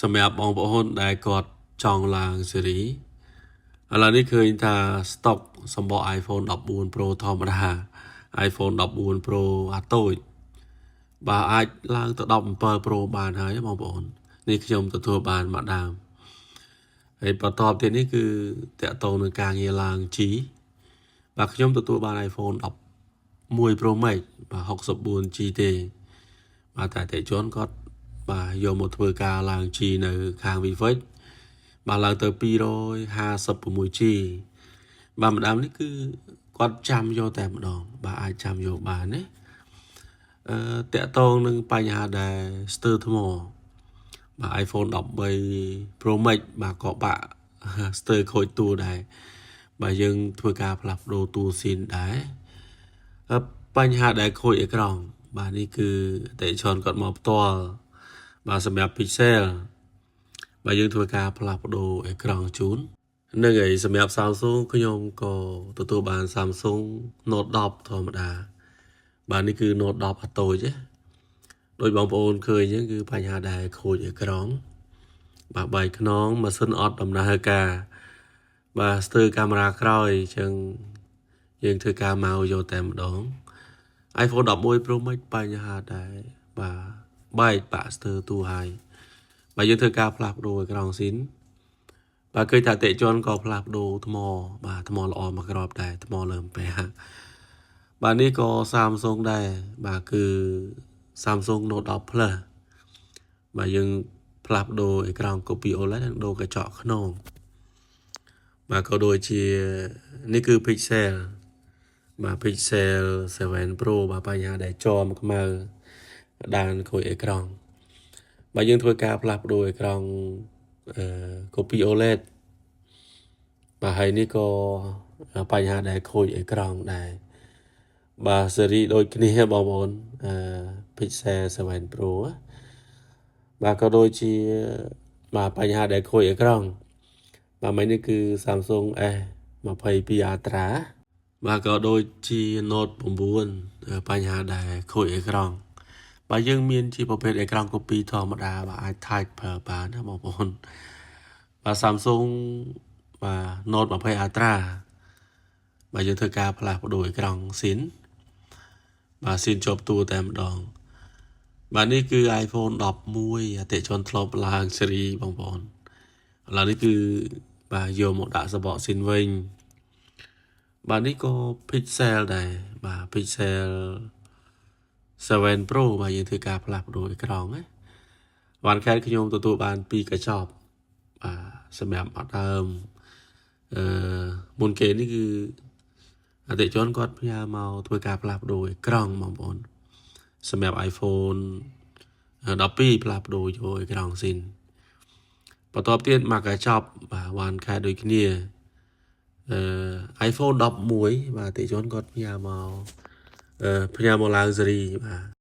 សម្រាប់បងប្អូនដែលគាត់ចង់ឡើងស៊េរីឥឡូវនេះឃើញថា stock សម្បក iPhone 14 Pro ធម្មតា iPhone 14 Pro អាតូចបាទអាចឡើងទៅ17 Pro បានហើយបងប្អូននេះខ្ញុំទទួលបានមួយដើមហើយបន្តទៀតនេះគឺតាក់ទងនឹងការងារឡើង G បាទខ្ញុំទទួលបាន iPhone 11 Pro Max បាទ 64G ទេបាទតែអតិថិជនគាត់បាទយកមកធ្វើការឡើង G នៅខាង Vfix បាទឡើងទៅ 256G បាទម្ដងនេះគឺគាត់ចាំយកតែម្ដង បាទអាចចាំយកបានណាអឺតាក់ទងនឹងបញ្ហាដែលស្ទើរថ្មបាទ iPhone 13 Pro Max បាទក៏បាក់ស្ទើរខូចតួដែរបាទយើងធ្វើការផ្លាស់ប្ដូរតួស៊ីនដែរបញ្ហាដែលខូចអេក្រង់បាទនេះគឺអតិថិជនគាត់មកផ្ទាល់បាទសម្រាប់ Pixel បាទយើងធ្វើការផ្លាស់ប្ដូរអេក្រង់ជូននឹងហើយសម្រាប់ Samsung ខ្ញុំក៏ទទួលបាន Samsung Note 10ធម្មតាបាទនេះគឺ Note 10អាតូចទេដោយបងប្អូនឃើញអញ្ចឹងគឺបញ្ហាដែលខូចអេក្រង់បាទបែកខ្នងម៉ាស៊ីនអត់ដំណើរការបាទស្ទើរកាមេរ៉ាក្រោយអញ្ចឹងយើងធ្វើការមកយកតែម្ដង iPhone 11 Pro Max បញ្ហាដែរបាទបែកបាក់ស្ទើរតួហើយបាទយើងធ្វើការផ្លាស់ប្ដូរអេក្រង់ស៊ីនបាទឃើញថាអតិថិជនក៏ផ្លាស់ប្ដូរថ្មបាទថ្មល្អមួយគ្រាប់ដែរថ្មលើអំពែបាទនេះក៏ Samsung ដែរបាទគឺ Samsung Note 10 Plus បាទយើងផ្លាស់ប្ដូរអេក្រង់ copy OLED និងដូរកញ្ចក់ខ្នងបាទក៏ដូចជានេះគឺ Pixel បាទ Pixel 7 Pro បាទបញ្ហាដែលចមខ្មៅដានខូចអេក្រង់បាទយើងធ្វើការផ្លាស់ប្ដូរអេក្រង់អឺ copy OLED បាទហើយនេះក៏បញ្ហាដែលខូចអេក្រង់ដែរបាទស៊េរីដូចគ្នាបងប្អូនអឺ Pixel 7 Pro បាទក៏ដូចជាបាទបញ្ហាដែលខូចអេក្រង់បាទមិញនេះគឺ Samsung S 22 Ultra បាទក៏ដូចជា Note 9បញ្ហាដែលខូចអេក្រង់បាទយើងមានជាប្រភេទអេក្រង់ copy ធម្មតាបាទអាច touch ប្រើបានណាបងប្អូនបាទ Samsung បាទ Note 20 Ultra បាទយើងធ្វើការផ្លាស់ប្ដូរអេក្រង់ស៊ីនបាទស៊ីនជាប់តួតែម្ដងបាទនេះគឺ iPhone 11អតិថិជនធ្លាប់ឡើងស៊េរីបងប្អូនឥឡូវនេះគឺបាទយកមកដាក់សបកស៊ីនវិញបាទនេះក៏ Pixel ដែរបាទ Pixel 7 Pro បាទយើងធ្វើការផ្លាស់ប្ដូរអេក្រង់ណាបានខែខ្ញុំទទួលបានពីរកញ្ចប់បាទសម្រាប់អត់ដើមអឺមុនគេនេះគឺអតិថិជនគាត់ផ្ញើមកធ្វើការផ្លាស់ប្ដូរអេក្រង់បងប្អូនសម្រាប់ iPhone 12ផ្លាស់ប្ដូរយកអេក្រង់ស៊ីនបន្ទាប់ទៀតមកកញ្ចប់បាទវ៉ាន់ខែដូចគ្នាអឺ iPhone 11បាទអតិថិជនគាត់ផ្ញើមកអឺផ្ញើមកឡើងស៊េរីបាទ